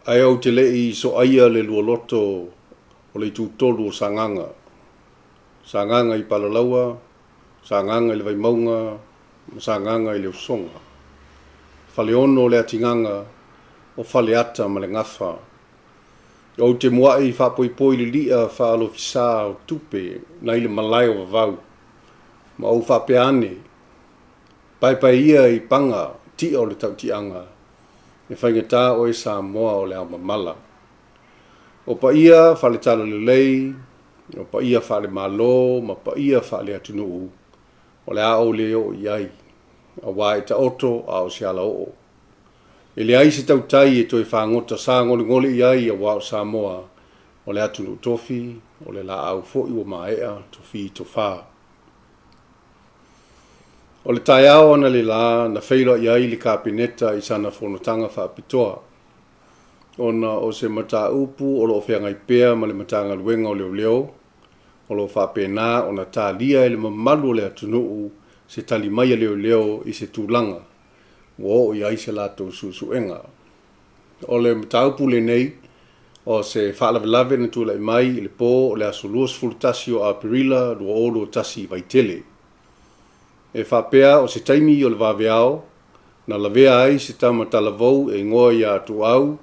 Ae ou te le i soaia le lualoto o le itutolu o Sagaga, Sagaga i Palalaua, Sagaga i le Vaimauga ma Sagaga i le Usoga. Faleono o le atigaga o Faleata ma le Gafa. Ou te muai faapoipoi lilia faalofisa o tupe nai le malae o Vavau ma ou faapea ane, Paepae ia i paga tia o le tautiaga, e faigata oe Samoa o le ao mamala. O paia faale-talalelei, o paia faale-Malo ma paia faale-atunuu, o le a ou le oo i ai, aua e taoto a o se alaoo. E leai se tautai e toe fagota sagolegole i ai aua o Samoa o le atunuu tofi, o le laau foi ua maea tofi tofa. O le taeao analeila na feiloai ai le Kapeneta i sana fonotaga faapitoa, ona o se mataupu o lo o feagai pea ma le Matagaluega o Leoleo, o lo o faapena ona talia e le mamalu o le atunuu se tali mai a leoleo i se tulaga ua oo i ai se latou suesuega. O le mataupu lenei, o se faalavelave na tulai mai i le po o le aso 21 o Aperila 2021 i Vaitele. E faapea o se taimi o le vaveao na lavea ai se tama talavou e igoa ia Tuuau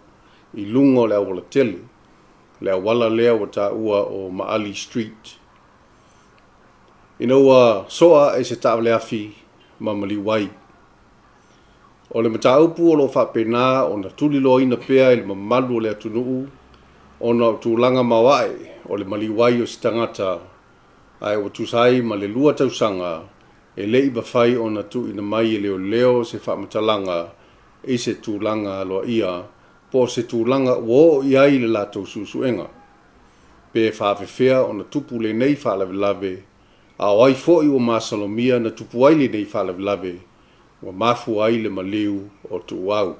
i luga o le aualatele, le auala lea ua taua o Maali Street. Ina ua soa e se taavaleafi ma maliu ai. O le mataupu o lo o faapena ona tuliloaina pea e le mamalu o le atunuu ona o tulaga maoae o le maliu ai o se tagata ae ua tusa ai ma le 2 tausaga e le i mafai ona tuuina mai e leoleo se faamatalaga i se tulaga aloaia po o se tulaga ua oo i ai le latou suesuega. Pe faafefea ona tupu lenei faalavelave, a o ai foi ua masalomia na tupu ai lenei faalavelave ua mafua ai le maliu o Tuuau.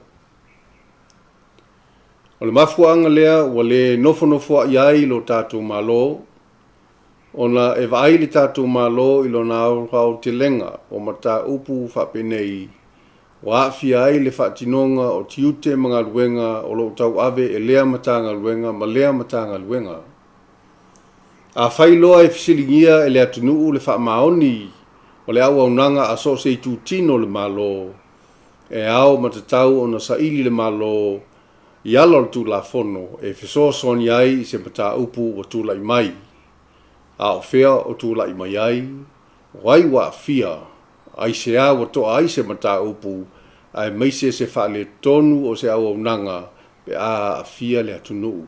O le mafuaaga lea ua le nofonofoa'i ai lo tatou Malo, ona e vaai le tatou Malo i lona aotelega o mataupu faapenei ua aafia ai le faatinoga o tiute ma galuega o lo o tauave e lea Matagaluega ma lea Matagaluega. Afai loa e fesiligia e le atunuu le faamaoni o le auaunaga a so o se itutino o le Malo, e ao ma tatau ona saili le Malo i ala o le Tulafono e fesoasoani ai i se mataupu ua tulai mai, a o fea o tulai mai ai, o ai ua aafia, aisea ua toa ai se mataupu, aemaise se faaletonu o se auaunaga pe a aafia le atunuu.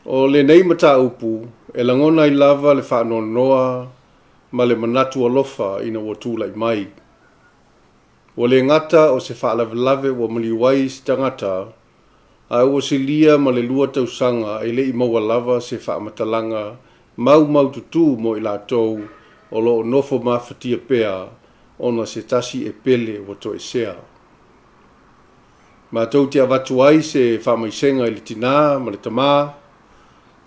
O lenei mataupu, e lagona ai lava le faanoanoa ma le manatu alofa ina ua tulai mai. Ua le gata o se faalavelave ua maliu ai se tagata, ae ua silia ma le 2 tausaga e le i maua lava se faamatalaga maumaututu mo i latou o lo o nofo mafatia pea ona se tasi e pele ua toesea. Matou te avatu ai se faamaisega i le tinā ma le tamā,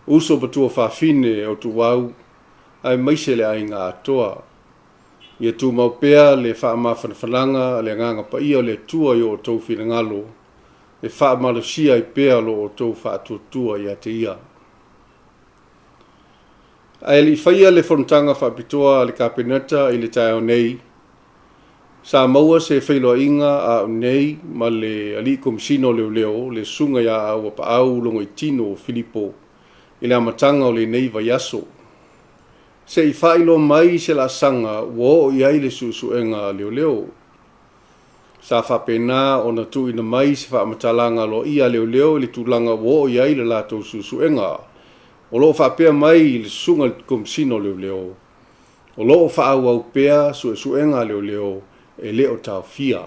uso ma tuafafine o Tuuau, aemaise le aiga atoa. Ia tumau pea le faamafanafanaga a le Agaga Paia o le Atua i o outou finagalo, e faamalosia ai pea lo outou faatuatua ia te Ia. Ae le i faia le fonotaga faapitoa a le Kapeneta i le taeao nei, sa maua se feiloaiga a au nei ma le Alii Komesina o Leoleo, le Susuga ia Auapaau Logoitino Filipo i le amataga o lenei vaiaso, se i faailoa mai se laasaga ua oo i ai le suesuega a leoleo. Sa faapena ona tuuina mai se faamatalaga aloaia a leoleo i le tulaga ua oo i ai le latou suesuega. O lo o faapea mai le Susuga i le Komesina o Leoleo, o lo o faaauau pea suesuega a leoleo e le o taofia.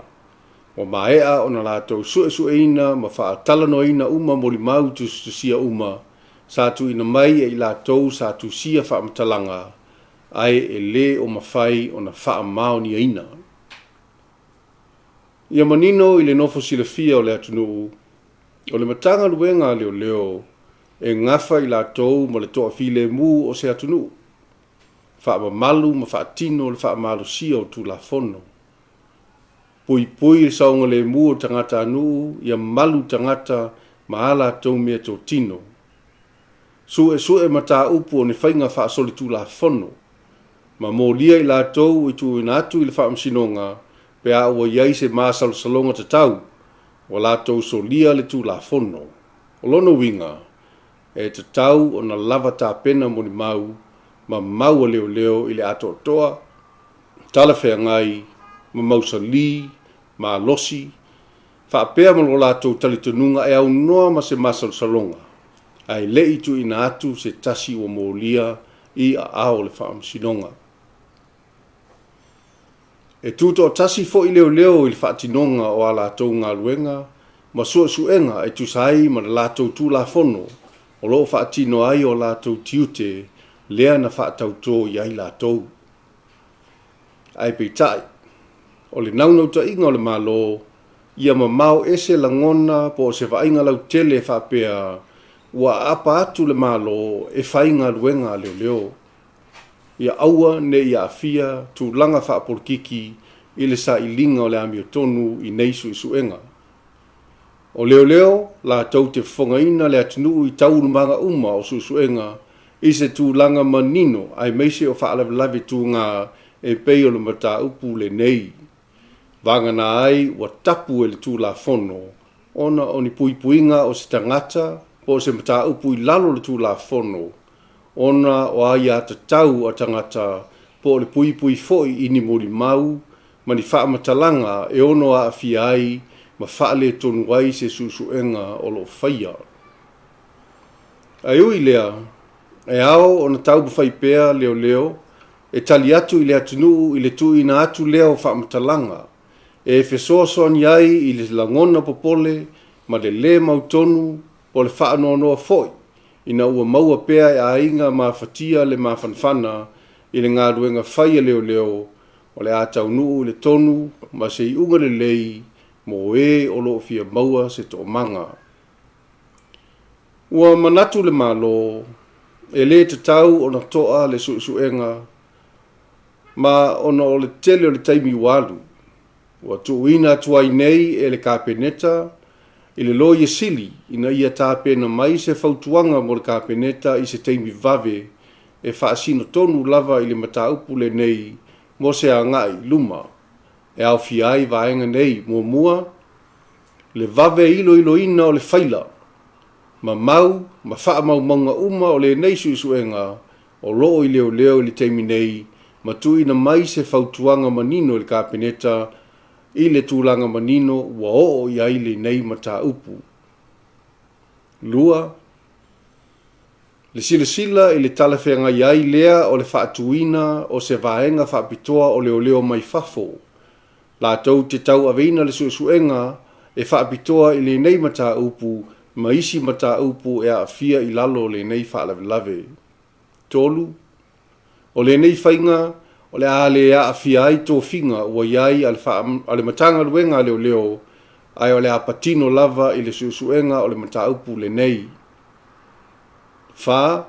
Ua maea ona latou suesueina ma faatalanoaina uma molimau tusitusia uma sa tuuina mai e i latou sa tusia faamatalaga ae e le o mafai ona faamaoniaina. Ia manino i le nofo silafia o le atunuu, o le Matagaluega a Leoleo e gafa i latou ma le toafilemu o se atunuu, faamamalu ma faatino le faamalosia o Tulafono. Puipui le saogalemu o tagatanuu ia malu tagata ma a latou meatotino. Su'esu'e mataupu o ni faiga faasolitulafono ma molia i latou i tuuina atu i le Faamasinoga pe a ua i ai se masalosaloga tatau ua latou solia le Tulafono. O lona uiga, e tatau ona lava tapena molimau ma mau a leoleo i le atoatoa, talafeagai ma mausali, malosi, faapea ma lo latou talitonuga e aunoa ma se masalosaloga, ae le i tuuina atu se tasi ua molia i aao o le Faamasinoga. E tutoatasi foi leoleo i le faatinoga o a latou galuega ma suesuega e tusa ai ma le latou Tulafono o lo o faatino ai o latou tiute lea na faatautō i ai latou. Ae peitai, o le naunautaiga o le Malo, ia mamao ese lagona po o se vaaiga lautele e faapea ua aapa atu le Malo e fai galuega a leoleo. Ia aua ne i aafia tulaga faapolokiki i le sailiga o le amiotonu i nei suesuega. O leoleo latou te fofogaina le atunuu i taualumaga uma o suesuega i se tulaga manino aemaise o faalavelave tuga e pei o le mataupu lenei. Vagana ai ua tapu e le Tulafono ona o ni puipuiga o se tagata po o se mataupu i lalo o le Tulafono ona o aiatatau a tagata po o le puipui foi i ni molimau ma ni faamatalaga e ono aafia ai ma faaletonu ai se suesuega o lo o faia. Ae ui i lea, e ao ona taumafai pea leoleo e tali atu i le atunuu i le tuuina atu lea o faamatalaga e fesoasoani ai i le lagona popole ma le lē mautonu po o le faanoanoa foi ina ua maua pea e aiga mafatia le mafanafana i le galuega fai a leoleo o le a taunuu i le tonu ma se iuga lelei mo ē o lo o fia maua se toomaga. Ua manatu le Malo, e lē tatau ona to'a le suesuega ma ona o le tele o le taimi ua alu, ua tuuina atu ai nei e le Kapeneta i le Loia Sili ina ia tapena mai se fautuaga mo le Kapeneta i se taimi vave e faasino tonu lava i le mataupu lenei mo se agai i luma e aofia ai vaega nei, muamua, le vave iloiloina o le faila ma mau ma faamaumauga uma o lenei suesuega o lo o i leoleo i le taimi nei ma tuuina mai se fautuaga manino i le Kapeneta i le tulaga manino ua oo i ai lenei mataupu. 2. Le silasila i le talafeagai ai lea o le faatuina o se vaega faapitoa o leoleo mai fafo latou te tauaveina le suesuega e faapitoa i lenei mataupu ma isi mataupu e aafia i lalo o lenei faalavelave. 3. O lenei faiga o le a le aafia ai tofiga ua i ai a le Matagaluega a Leoleo ae o le a patino lava i le suesuega o le mataupu lenei. 4.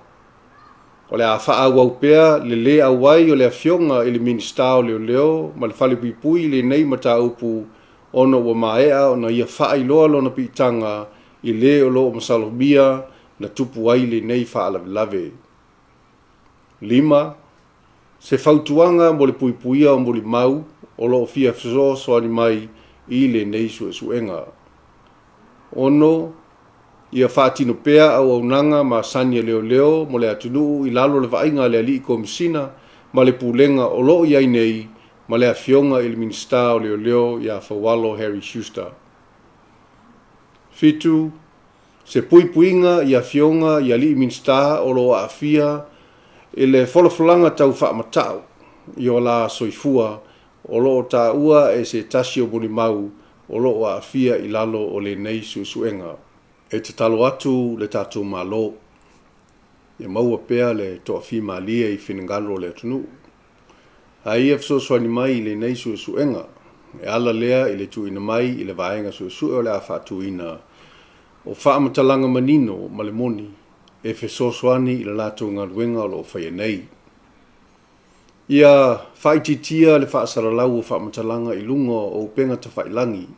O le a faaauau pea le lē auai o le Afioga i le Minisita o Leoleo ma le Falepuipui i lenei mataupu ona ua maea ona ia faailoa lona piitaga i lē o lo o masalomia na tupu ai lenei faalavelave. 5. Se fautuaga mo le puipuia o molimau o lo o fia fesoasoani mai i lenei suesuega. 6. Ia faatino pea auaunaga masani a leoleo mo le atunuu i lalo o le vaaiga a le Alii Komesina ma le Pulega o lo o i ai nei ma le Afioga i le Minisita o Leoleo ia Faualo Harry Schuster. 7. Se puipuiga i afioga i alii Minisita o lo o aafia i le folafolaga tau faamatau i o la soifua o lo o taua e se tasi o molimau o lo o aafia i lalo o lenei suesuega. E tatalo atu le tatou Malo ia maua pea le toafimalie i finagalo o le atunuu, a ia fesoasoani mai i lenei suesuega e ala lea i le tuuina mai i le vaega suesue o le a faatuina o faamatalaga manino ma le moni e fesoasoani i le latou galuega o lo o faia nei. Ia faaitiitia le faasalalau o faamatalaga i luga o upega tafailagi,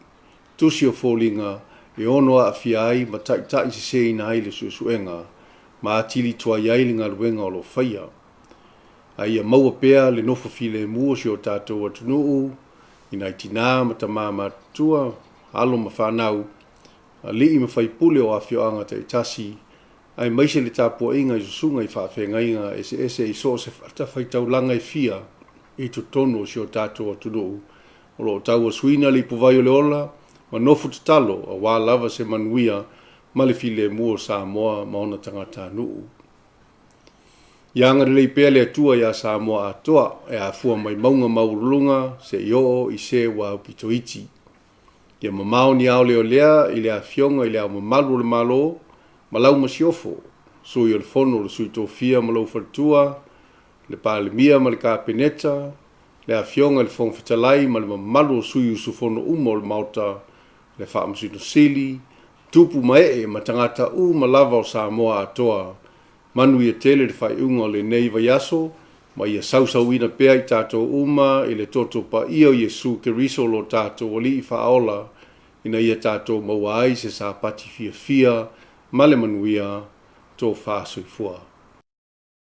tusi o foliga e ono aafia ai ma taitaiseseina ai le suesuega ma atili tuai ai le galuega o lo o faia. A ia maua pea le nofo filemu o si o tatou atunuu i nai tinā ma tamā matutua, alo ma fanau, alii ma faipule o afioaga taitasi, aemaise le tapuaiga i susuga i faafeagaiga eseese i so o se fatafaitaulaga e fia i totonu o si o tatou atunuu o lo o tauasuina le ipuvai o le ola ma nofo tatalo aua lava se manuia ma le filemu o Samoa ma ona tagatanuu. Ia agalelei pea le Atua iā Samoa atoa e afua mai mauga maualuluga seia oo i se ua aupito iti. Ia mamao ni aoleolea i le Afioga i Le Ao Mamalu o le Malo ma lau Masiofo, Sui o le Fono le Sui Tofia ma lou faletua, le Palemia ma le Kapeneta, le Afioga i le Fofoga Fetalai ma le mamalu o sui usufono uma o le Maota, le Faamasino Sili, tupu ma ee ma tagata uma lava o Samoa atoa. Manuia tele le faaiuga o lenei vaiaso ma ia sausauina pea i tatou uma i le toto paia o Iesu Keriso lo tatou Alii Faaola ina ia tatou maua ai se Sapati fiafia ma le manuia. Tofa soifua.